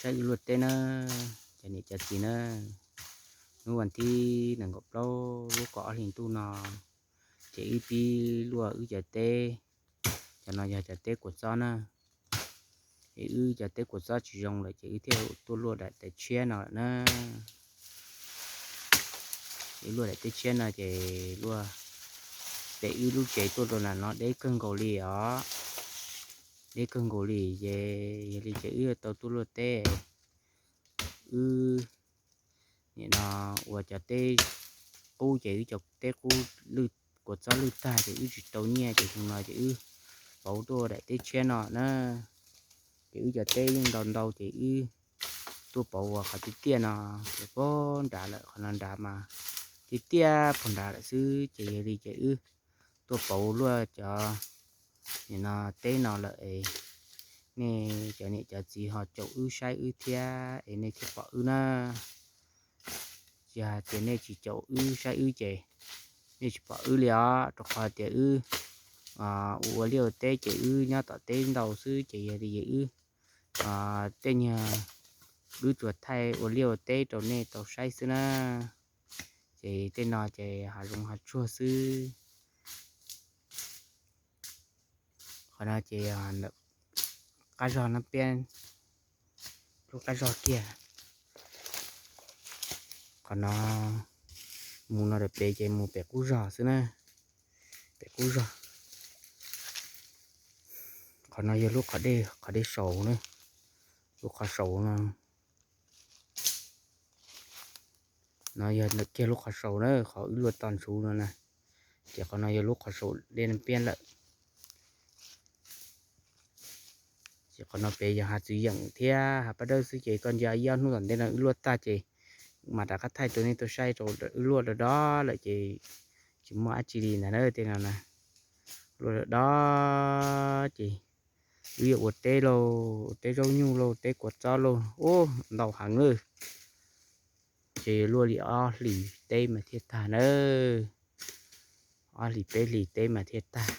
saib wb luaj teb na, cov niam cov txiv na. Hnub vas thib nees nkaum plaub lub kaum ob hlis ntuj no, ces wb pib luaj wb cov teb. Cov no yog cov teb kua txob na. Es wb cov teb kua txob tsis zoo lawm ces wb thiaj tuaj luaj daim teb tshiab no lawm na. Wb luaj daim teb tshiab no ces luaj pem wb lub tsev tuaj rau nram no deb kawg nkaus li os. Deb kawg nkaus li ces yog li ces wb yuav tau tuaj luaj teb. Wb nim no ua cov teb qub ces wb cov teb qub lwj, kua txob lwj tag ces wb tsis tau nyiaj ces xyoo no ces wb pauv tuaj daim teb tshiab no na. Ces wb cov teb yeej ntau ntau ces wb tuaj pauv ua qhov tiaj tiaj no, ces puag nrad lawm, qhov no nrad mas tiaj tiaj puag nrad lawm xwb ces yog li ces wb tuaj pauv luaj cov nim no teb no lawm es nej cov niam cov txiv ho caum wb saib wb thiab es nej thiaj pom wb na. Tsis hais tias nej tsis caum wb saib wb ces nej tsis pom wb li os, rau qhov tias wb ua liaj ua teb ces wb nyob tom teb ntau xwb ces yog li wb tej nyuag wb tsuas thaij ua liaj ua teb rau nej tau saib xwb na. Ces tej no ces hav zoov hav tsuag xwb. Qhov no ces qab zog no piab, lub qab zog kiag. Qhov no mus no rau pem ces mus pem qub zog xwb na, pem qub zog. Qhov no yog lub qhov dej, qhov dej saud na, lub qhov saud no. No yog ntawm kiag lub qhov saud na, qhov wb luaj toj ntsuv no na. Ces qhov no yog lub qhov saud dej piab lawm. Ces qhov no pem yog hav txwv yeem thiab hav paj dawb xwb ces koj ntsia ib ob hnub tom ntej no wb luaj tag ces mam rov qab thaij rau nej tau saib rau wb luaj do do lawm ces tsis muaj dab tsi li ntag na tej no na. Luaj do do ces wb yuav ua teb lauj, ua teb zaub nyuj lauj, teb kua txob lauj, ub ntau heev lawm. Ces luaj li ob hlis teb mas thiaj tag na, ob hlis peb hlis teb mas thiaj tag.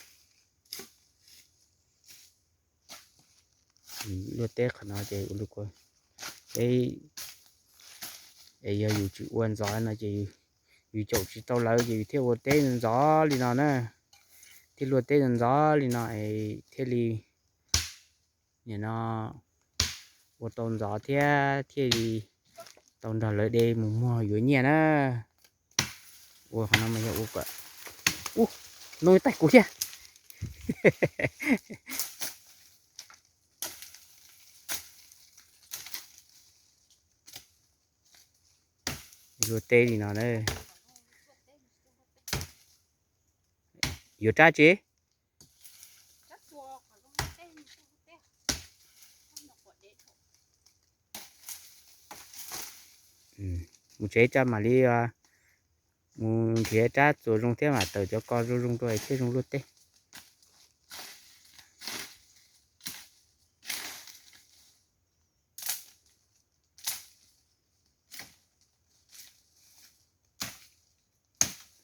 Luaj teb qhov no ces ua li es yog yus tsis ua ntxov no ces yus caum tsis tau lawv ces yus thiaj ua teb ntxov li no na, thiaj luaj teb ntxov li no es thiaj li nim no ua tau ntxov thiab thiaj li tau nrog lawv de mus muag yuav nyiaj na. Ua qhov no mas yog ua kom, ub, no taij kuv thiab. Luaj teb li no na. Yuav rab tsi? Mus tsev tso mam li mus nrhiav rab txuas zoo thiab mam tawm cov ko zoo zoo rau es thiaj zoo luaj teb.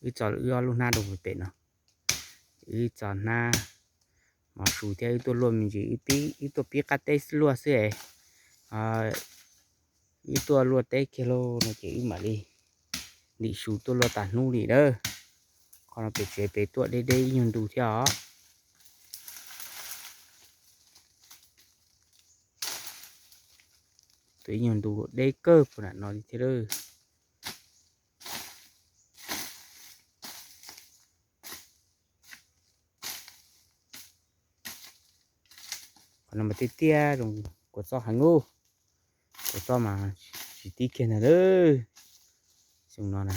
Wb txo wb ob lub hnab rau pem no, wb txo hnab mov su thiab wb tuaj luaj me ntsis, wb tuaj pib qab teb luaj xwb es, wb tuaj luaj teb kiag lauj no ces wb mam li ntim su tuaj luaj tas hnub li na. Qhov no pem tsev pem tuaj deb deb ib nyuag ntu thiab os. Tuaj ib nyuag ntu deb kawg puag nram no li thiab lawm. Qhov no mas tiaj tiaj zoo, kua txob heev ub, kua txob mas tsis tib kiag ntag lawm. Xyoo no na,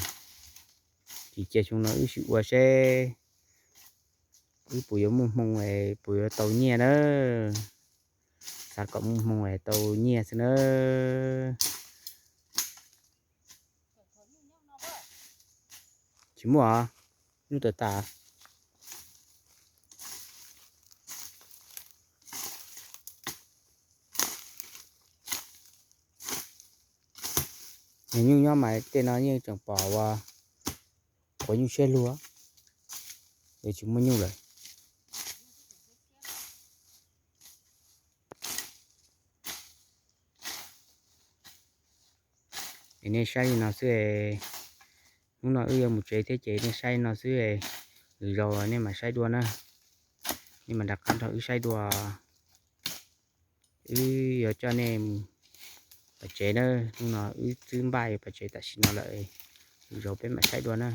ces cia xyoo no wb sim ua seb wb puas yuav muaj hmoo es puas yuav tau nyiaj na. Xav kom muaj hmoo es tau nyiaj xwb na. Tsis muaj, nyuj tawm tas. Nyuj nyob mas tej no yeej tseem pom ua quav nyuj siab luag, tsis muaj nyuj lawm. Es nej saib li no xwb es, hnub no wb yuav mus tsev thiab ces nej saib li no xwb es, lwm zaus nej mam saib dua na. Nej mam rov qab nrog wb saib dua. Wb yuav coj nej pais tsev na, hnub no wb twb npaj yuav pais tsev tam sim no lawm, lwm zaus peb mam saib dua na.